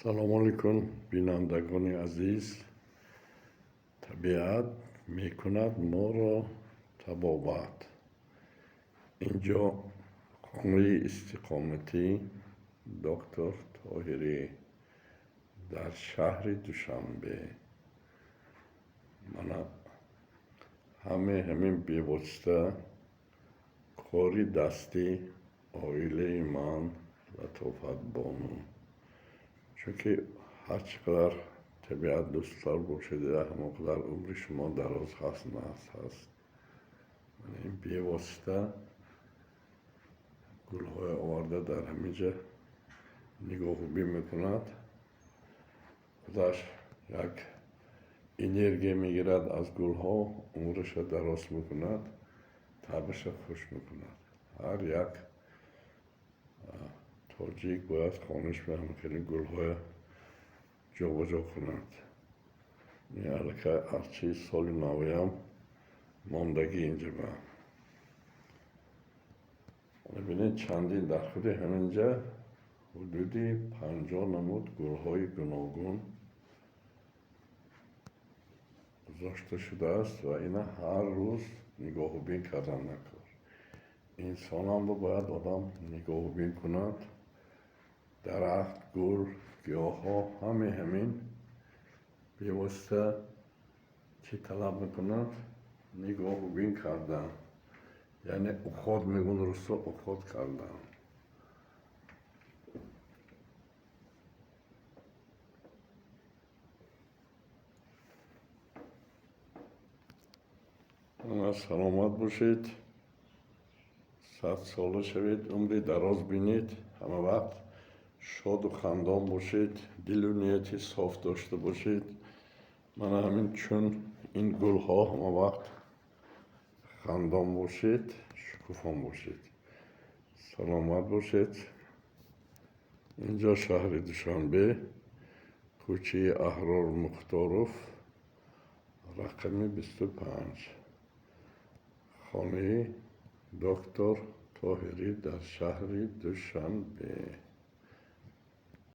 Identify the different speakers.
Speaker 1: Салому алайкум, бинандагони азиз. Табиат мекунад моро табобат. Инҷо хонаи истиқоматии доктор Тоҳирӣ дар шаҳри Душанбе. Мана ҳамаи ҳамин бевосита кори дасти оилаи ман Латофатбону. Чунки ҳар чӣ қадар табиат дӯсттар бошед, ҳамон қадар умри шумо дароз ҳаст, нағз ҳаст. Мана ин бевосита гулҳое оварда дар ҳамин ҷа нигоҳубин мекунад. Худаш як энергия мегирад аз гулҳо, умраша дароз мекунад, табиша хуш мекунад. Ҳар як тоҷик бояд хонаш ба ҳамхели гулҳоя ҷобаҷо кунад. Ин аллакай арчаи соли навиам мондагӣ инҷа ба. Бибинед, чандин дар худи ҳаминҷа ҳудуди 50 намуд гулҳои гуногун гузошта шудааст ва ина ҳар рӯз нигоҳубин кардан накор. Инсонамро бояд одам нигоҳубин кунад. Дарахт, гул, гиёҳҳо ҳамаи ҳамин бевосита чӣ талаб мекунад? Нигоҳубин кардан. Яъне уход мегӯн русо, уход кардан. Саломат бошед, 100 сола шавед, умри дароз бинед, ҳама вақт шоду хандон бошед, дилу нияти соф дошта бошед. Мана ҳамин чун ин гулҳо ҳама вақт хандон бошед, шукуфон бошед. Саломат бошед. Инҷо шаҳри Душанбе, кӯчаи Аҳрор Мухторов, рақами 25. Хонаи доктор Тоҳирӣ дар шаҳри Душанбе.